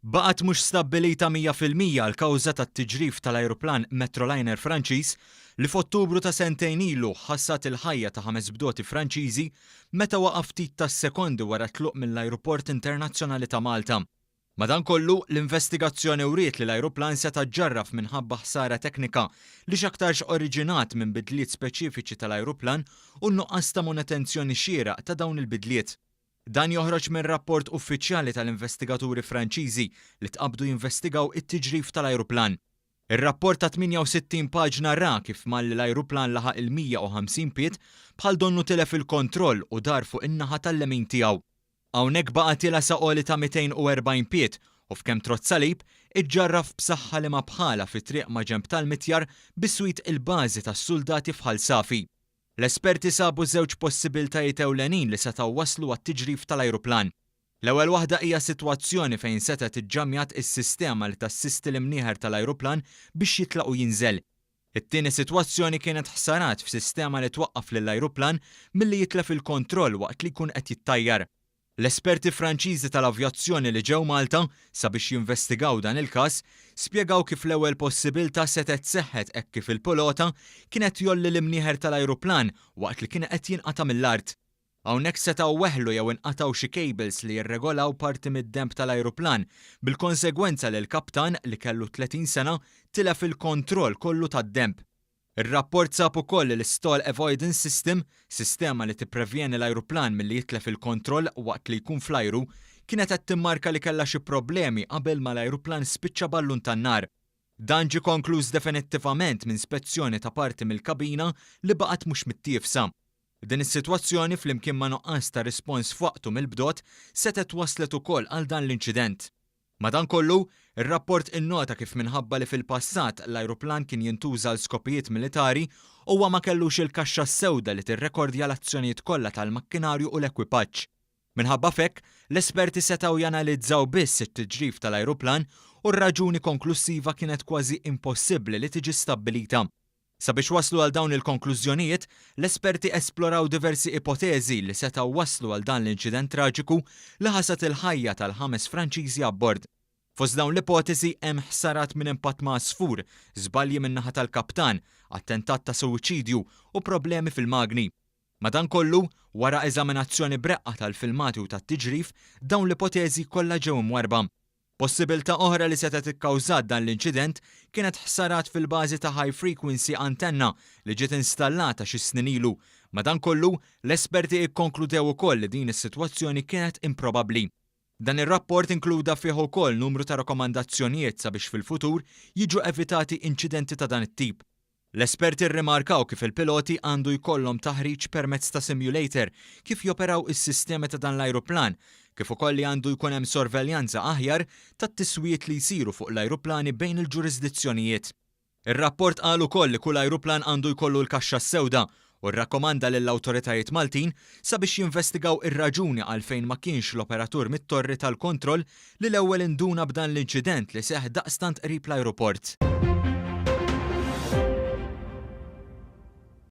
Baqgħet mhux stabbilita 100% l-kawża tat-tiġrif tal-ajruplan Metroliner Franċiż li f'Ottubru ta' sentejn ilu ħasad il-ħajja ta' ħames bdoti Franċiżi meta waqa' ftit tas-sekondi wara t-tluq mill-Ajruport Internazzjonali ta' Malta. Madankollu, l-investigazzjoni wriet li l-ajruplan seta' ġġarraf minħabba ħsara teknika li x'aktarx oriġinat minn bidliet speċifiċi tal-ajruplan u n-nuqqas ta' manutenzjoni xieraq ta' dawn il-bidliet. Dan joħroġ minn rapport uffiċjali tal-investigaturi Franċiżi li tqabbdu jinvestigaw it-tiġrif tal-ajruplan. Ir-rapport ta' 68 paġna ra kif malli l-ajruplan laħaq il-150 pied, bħal donnu tilef il-kontroll u dar fuq in-naħa tal-lemin tiegħu. Hawnhekk baqa' tiela' sa għoli ta' 240 pied u f'kemm trott salib, iġġarraf b'saħħa li ma bħalha fi triq maġenb tal-mitjar biswit il-bażi tas-suldati f'Ħal Safi. L-esperti sabu żewġ possibiltajiet ewlenin li setgħu wasslu għat-tiġrif tal-ajruplan. L-ewwel waħda hija sitwazzjoni fejn setgħet iġġammjat is-sistema li tassisti l-imnieħer tal-ajruplan biex jitlaq u jinżel. It-tieni sitwazzjoni kienet ħsarat f'sistema li twaqqaf lill-ajruplan milli jitlef il-kontroll waqt li jkun qed jittajjar. L-esperti Franċiżi tal-avjazzjoni li ġew Malta sabiex jinvestigaw dan il-każ spjegaw kif l-ewwel possibiltà setgħet seħħet hekk kif il-pilota kien qed jgħolli l-imnieħer tal-ajruplan waqt li kien qed jinqata' mill-art. Hawnhekk setgħu weħlu jew inqatgħu xi cables li jirregolaw parti mid-denb tal-ajruplan, bil-konsegwenza li l-kaptan, li kellu 30 sena, tilef il-kontroll kollu tad-denb. Ir-rapport sab ukoll li l-Stall Avoidance System, sistema li tipprevjeni l-ajruplan milli jitlef il-kontroll waqt li jkun fl-ajru, kienet qed timmarka li kellha xi problemi qabel ma l-ajruplan spiċċa ballun tan-nar. Dan ġie konkluż definittivament minn spezzjoni ta' parti mill-kabina li baqgħet mhux mittiefsa. Din is-sitwazzjoni flimkien ma' nuqqas ta' rispons f'waqtu mill-bdot setgħet wasslet ukoll għal dan l-inċident. Madankollu, ir-rapport innota kif minħabba li fil-passat l-ajruplan kien jintuża għal skopijiet militari, huwa ma kellux il-kaxxa s-sewda li tirrekordja l-azzjonijiet kollha tal-makkinarju u l-ekwipaġġ. Minħabba f'hekk, l-esperti setgħu janalizzaw biss it-tiġrif tal-ajruplan u r-raġuni konklussiva kienet kważi impossibbli li tiġi stabbilita. Sabiex waslu għal dawn il-konklużjonijiet, l-esperti esploraw diversi ipoteżi li setgħu wasslu għal dan l-inċident traġiku li ħasad il-ħajja tal-ħames Franċiżi abbord. Fost dawn l-ipoteżi hemm ħsarat minn impatt ma' għasfur, żbalji min-naħa tal-kaptan, attentat ta' suwiċidju u problemi fil-magni. Madankollu, wara eżaminazzjoni b'reqqa tal-filmati u tat-tiġrif, dawn l-ipoteżi kollha ġew imwarrba. Possibiltà oħra li setgħet ikkawżat dan l-inċident kienet ħsarat fil-bażi ta' high frequency antenna li ġiet installata xi snin ilu. Madankollu, l-esperti ikkonkludew ukoll li din is-sitwazzjoni kienet improbabbli. Dan ir-rapport inkluda fih ukoll numru ta' rakkomandazzjonijiet sabiex fil-futur jiġu evitati inċidenti ta' dan it-tip. L-esperti rrimarkaw kif il-piloti għandu jkollhom taħriġ permezz ta' simulator kif joperaw is-sistemi ta' dan l-ajruplan, kif ukoll li għandu jkun hemm sorveljanza aħjar tat-tiswijiet li jsiru fuq l-ajruplani bejn il-ġurisdizzjonijiet. Ir-rapport qal ukoll li kull ajruplan għandu jkollu l-kaxxa s-sewda u rrakkomanda lill-awtoritajiet Maltin sabiex jinvestigaw ir-raġuni għalfejn ma kienx l-operatur mit-torri tal-kontroll li l-ewwel induna b'dan l-inċident li seħħ daqstant qrib l-ajruport.